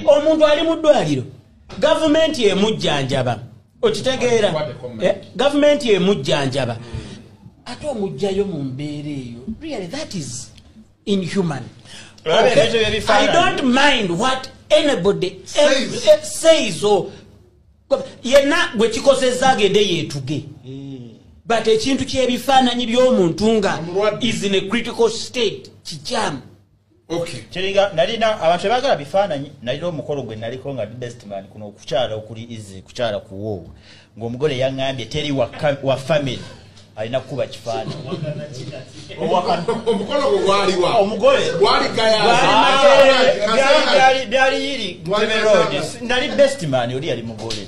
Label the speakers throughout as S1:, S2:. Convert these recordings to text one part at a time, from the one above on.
S1: Omuntu ali mu ddwaliro, gavumenti emujjanjaba, okitegeera? Gavumenti emujjanjaba, ate omugjayo mu mbeera eyo. Really, that is inhuman. Okay? I don't mind what anybody says or yenna gwe kikozeza agende yeetuge, but ekintu kyebifaananyi by'omuntu nga is in a critical state kikyamu.
S2: Kiringa nalina abantu tebagala bifaananyi. Nalina omukolo gwe naliko nga ndi best man kuno okukyala okuli easy kukyala kuwoowa, ng'omugole yaŋŋambye teri wa family alina kukuba kifaananyi.
S3: Omukolo gwe gwaliwa?
S2: Omugole
S3: Gwali Gayaza?
S2: Byali yiri Ntebe Road. Nali best man, oli yali mugole,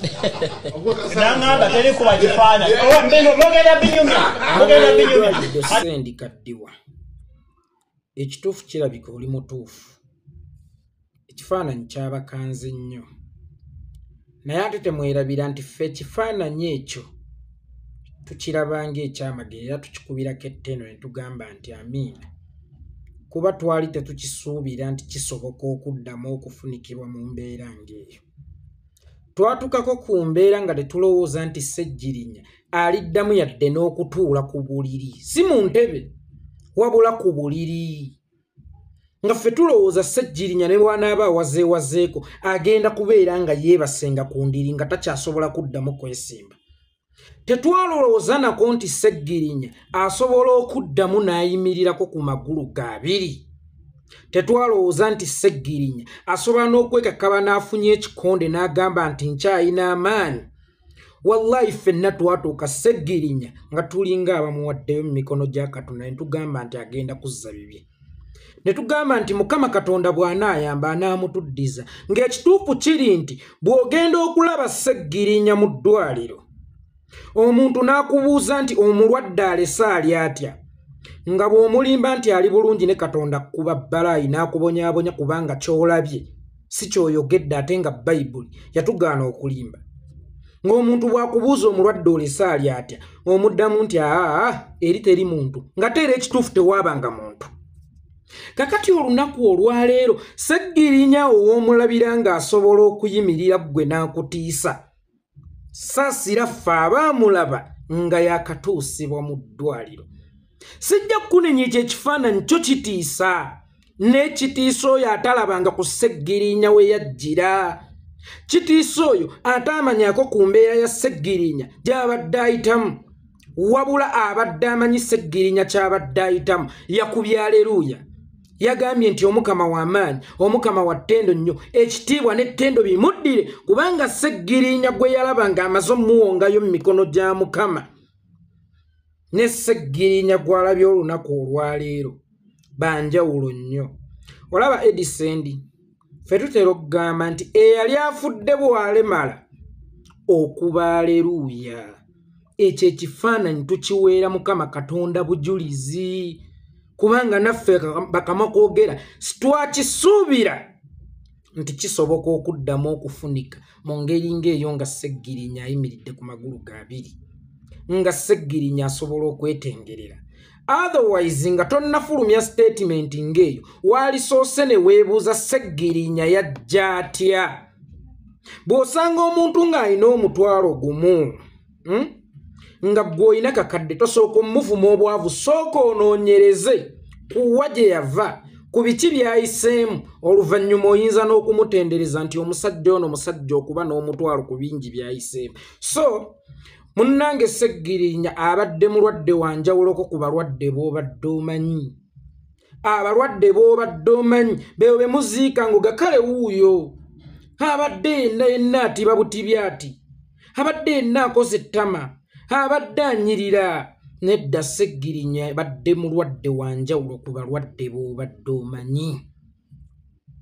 S2: naŋŋamba teri kuba kifaananyi. Oh, mbino mugenda binyumya, mugenda binyumya.
S4: Sendi kaddiwa, ekituufu kirabika oli mutuufu. Ekifaananyi kyabakanze nnyo, naye ate temwerabira nti ffe ekifaananyi ekyo tukiraba ng'ekyamagero era tukikubirako ettendo ne tugamba nti amiina, kuba twali tetukisuubira nti kisoboka okuddamu okufunikibwa mu mbeera ng'eyo. Twatukako ku mbeera nga tetulowooza nti Ssegirinya aliddamu yadde n'okutuula ku buliri, si mu ntebe wabula ku buliri, nga ffe tulowooza Ssegirinya ne bw'anaaba awazeewazeeko agenda kubeera nga yeebasenga ku ndiri nga takyasobola kuddamu kwesimba. Tetwalowooza nako nti Ssegirinya asobola okuddamu n'ayimirirako ku magulu gabiri. Tetwalowooza nti Ssegirinya asobola n'okwekakaba n'afunye ekikonde n'agamba nti nkyayina amaanyi. Wallahi ffenna twatuuka Ssegirinya nga tulinga abamuwaddeyo mu mikono gya Katonda ne tugamba nti agenda kuzza bibye, ne tugamba nti Mukama Katonda bw'anaayamba anaamutuddiza, ng'ekituufu kiri nti bw'ogenda okulaba Ssegirinya mu ddwaliro, omuntu n'akubuuza nti omulwadde alese ali atya, nga bw'omulimba nti ali bulungi, ne Katonda kuba balaayi n'akubonyaabonya, kubanga ky'olabye si ky'oyogedde, ate nga Bayibuli yatugaana okulimba. Ng'omuntu bw'akubuuza omulwadde olese ali atya, omuddamu nti aa, eri teri muntu, nga teera ekituufu tewaabanga muntu. Kakati olunaku olwaleero Ssegirinya ow'omulabira ng'asobola okuyimirira ggwe n'akutiisa. Saasira ffe abaamulaba nga yakatuusibwa mu ddwaliro. Sijja kukunenya, ekyo ekifaananyi kyo kitiisa, n'ekitiisa oyo atalabanga ku Ssegirinya we yajjira, kitiisa oyo ataamanyako ku mbeera ya Ssegirinya gy'abadde ayitamu. Wabula abadde amanyi Ssegirinya ky'abadde ayitamu yakubye aleruuya, yagambye nti Omukama w'amaanyi, Omukama wa ttendo nnyo, ekitiibwa n'ettendo bimuddire, kubanga Ssegirinya gwe yalaba ng'amaze omuwongayo mu mikono gya Mukama ne Ssegirinya gw'alabye olunaku olwaleero banjawulo nnyo. Olaba Edisendi, ffe tutera okugamba nti eyali afudde bw'alemala okuba aleruuya, ekyo ekifaananyi tukiweera Mukama Katonda bujulizi, kubanga naffe bakama kwogera sitwakisuubira nti kisoboka okuddamu okufunika mu ngeri ng'eyo, nga Ssegirinya ayimiridde ku magulu gabiri, nga Ssegirinya asobola okwetengerera. Otherwise nga tonnafulumya statement ng'eyo, waalisoose ne weebuuza Ssegirinya yajja atya. Bw'osanga omuntu ng'alina 10,000, Nga ggwe olina kakadde, tosooka omuvuma obwavu, sooka onoonyereze kuwa gye yava, ku biki by'ayiseemu. Oluvannyuma oyinza n'okumutendereza nti omusajja ono musajja okuba n'10,000 ku bingi by'ayiseemu. So munnange, Ssegirinya abadde mulwadde wa njawuloko ku balwadde b'obadde omanyi. Abalwadde b'obadde omanyi beebo be muziika ngo kale wuuyo abadde yenna yenna atiba butibi ati, abadde yenna akoze ettama, abadde anyirira. Nedda, Ssegirinya badde mulwadde wa njawulo ku balwadde b'obadde omanyi.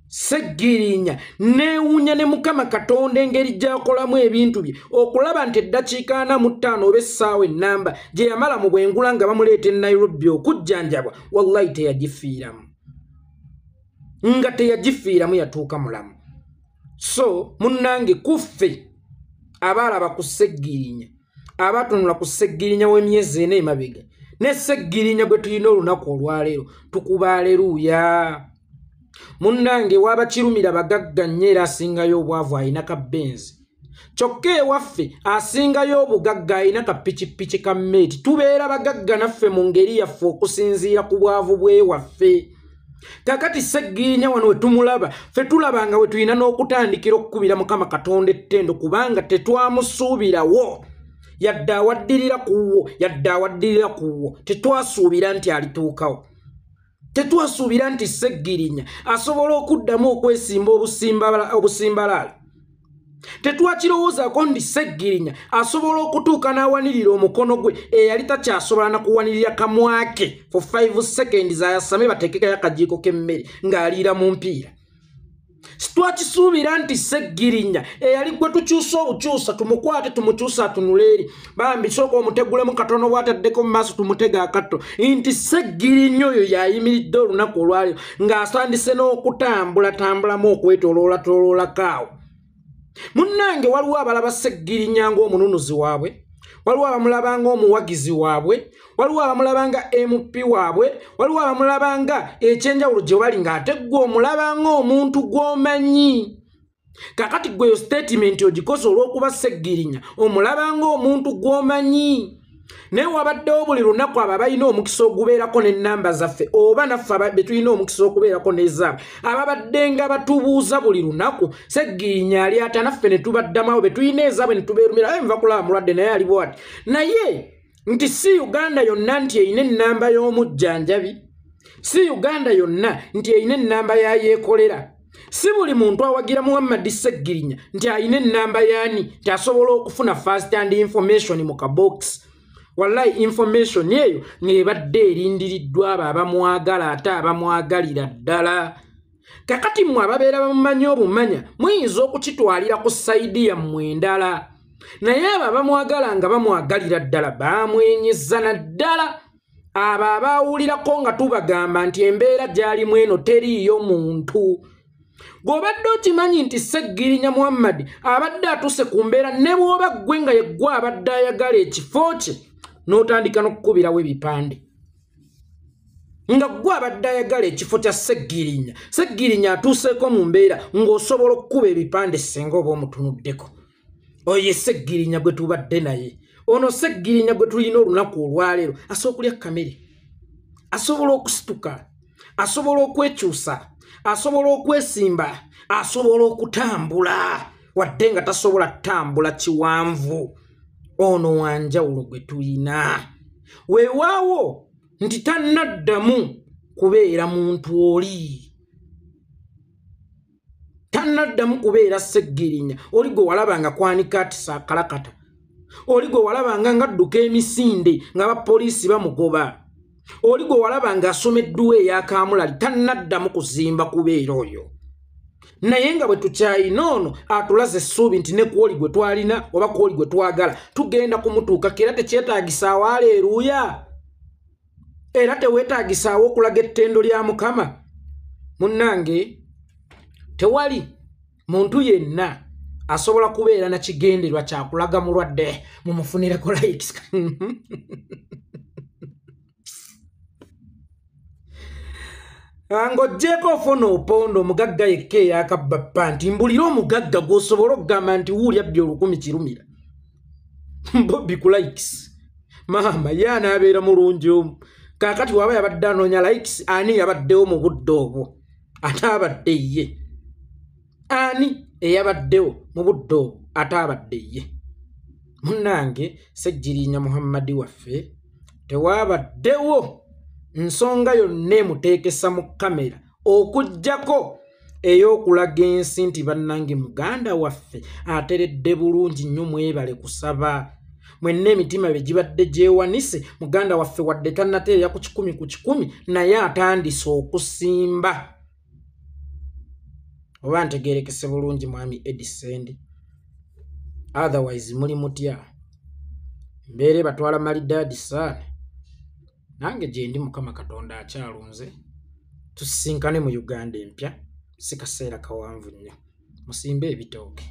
S4: Ssegirinya neewuunya ne Mukama Katonda engeri gy'akolamu ebintu bye, okulaba nti eddakiika 45 oba essaawa ennamba gye yamala mu bwengula nga bamuleeta e Nairobi okujjanjabwa, wallahi teyagifiiramu, nga teyagifiiramu, yatuuka mulamu. So munnange, kuffe abaalaba ku Ssegirinya, abatunula ku Ssegirinya w'emyezi 4 emabega ne Ssegirinya gwe tulina olunaku olwaleero, tukuba aleruuya. Munnange wabakirumira bagagga nnyo era asingayo obwavu alina ka Benz. Kyokka ewaffe asingayo obugagga alina ka pikipiki ka mmeeti. Tubeera bagagga naffe mu ngeri yaffe okusinziira ku bwavu bwewaffe. Kakati Ssegirinya wano we tumulaba, ffe tulaba nga we tulina n'okutandikira okukubira Mukama Katonda ettendo kubanga tetwamusuubirawo. Yadde awaddirira ku wo, yadde awaddirira ku wo, tetwasuubira nti alituukawo. Tetwasuubira nti Ssegirinya asobola okuddamu okwesimba obusimbalaala. Tetwakirowoozaako nti Ssegirinya asobola okutuuka n'awanirira omukono gwe eyali takyasobola na kuwanirira kamwake for 5 seconds ayasame bateekekayo akajiiko k'emmere ng'aliira mu mpiira. Twakisuubira nti Ssegirinya eyali gwe tukyusa obukyusa tumukwate tumukyusa atunule eri, bambi sooka omutegulemu katono bw'ataddeko mu maaso tumutege akatto, nti Ssegirinya oyo yayimiridde olunaku olwaleero ng'atandise n'okutambulatambulamu okwetooloolatoloolako awo. Munnange waliwo abalaba Ssegirinya ng'omununuzi waabwe, waliwo abamulaba ng'omuwagizi waabwe, waliwo abamulaba nga MP waabwe, waliwo abamulaba nga ekyenjawulo gye bali ng'ate ggwe omulaba ng'omuntu gw'omanyi. Kakati ggwe eyo statement ogikoze olw'okuba Ssegirinya omulaba ng'omuntu gw'omanyi. Naye wabaddewo buli lunaku abo abalina omukisa ogubeerako n'ennamba zaffe oba naffe be tulina omukisa okubeerako n'ezaabwe ababadde nga batubuuza buli lunaku Ssegirinya ali ata, naffe ne tubaddamu abo be tulina ezaabwe ne tubeerumira, aye nva kulaba mulwadde naye ali bw'ati. Naye nti si Uganda yonna nti erina ennamba y'omujjanjabi, si Uganda yonna nti erina ennamba ya yeekolera, si buli muntu awagira Muhammad Ssegirinya nti alina ennamba y'ani nti asobola okufuna first hand information mu kabokisi. Wallahi information eyo ng'ebadde erindiriddwa abo abamwagala ate abamwagalira ddala. Kakati mmwe ababeera bamumanyi obumanya muyinza okukitwalira ku sayidi yammwe endala, naye abo abamwagala nga bamwagalira ddala bamwenyeza na ddala. Abo abaawulirako nga tubagamba nti embeera gy'alimu eno teriiyo muntu. Gw'obadde okimanyi nti Ssegirinya Muhammad abadde atuuse ku mbeera ne bw'oba ggwe nga yeggwe abadde ayagala ekifo kye n'otandika n'okukubirawo ebipande. Nga ggwe abadde ayagala ekifo kya Ssegirinya, Ssegirinya atuuseeko mu mbeera ng'osobola okukuba ebipande singa oba omutunuddeko. Oyo Ssegirinya gwe tubadde naye, ono Ssegirinya gwe tulina olunaku olwaleero asobola okulya kamere, asobola okusituka, asobola okwekyusa, asobola okwesimba, asobola okutambula wadde nga tasobola ttambula kiwanvu. Ono wanjawulo gwe tulina. Weewaawo nti tannaddamu kubeera muntu oli, tannaddamu kubeera Ssegirinya oli gwe walabanga kwanika atisa akalakata, oli gwe walabanga ng'adduka emisinde nga bapoliisi bamugoba, oli gwe walabanga asoma edduwa ey'akamulali, tannaddamu kuzimba kubeera oyo. Naye nga bwe tukyayina ono atulaze essuubi nti ne kwoli gwe twalina oba kwoli gwe twagala tugenda kumutuukako, era tekyetaagisaawo aleeruuya, era teweetaagisaawo okulaga ettendo lya Mukama. Munnange tewali muntu yenna asobola kubeera na kigendererwa kya kulaga mulwadde mumufunireko likes. Ng'oggyeeko ofuna opondo omugagga yekka eyakabba ppanti, mbulira omugagga gw'osobola okugamba nti wuuli abbye 1000 kirumira. Bobi ku likes. Maama ye anaabeera mulungi omu. Kaakati waba yabadde anoonya likes, ani yabaddewo mu budde obwo? Ate abadde ye. Ani eyabaddewo mu budde obwo? Ate abadde ye. Munnange Ssegirinya Muhammad waffe tewabaddewo nsonga yonna emuteekesa mu kamera okuggyako ey'okulaga ensi nti bannange muganda waffe ateredde bulungi nnyo, mwebale kusaba. Mwenna emitima bye gibadde gyewanise, muganda waffe wadde tannateerera ku 100 ku 100 naye atandise okusimba. Oba ntegeerekese bulungi mwami Edison, otherwise muli mutya? Mbeere batwala malidaadi saana. Nange gye ndi Mukama Katonda akyalunze, tusisinkane mu Uganda empya, si kaseera kawanvu nnyo. Musimbe ebitooke.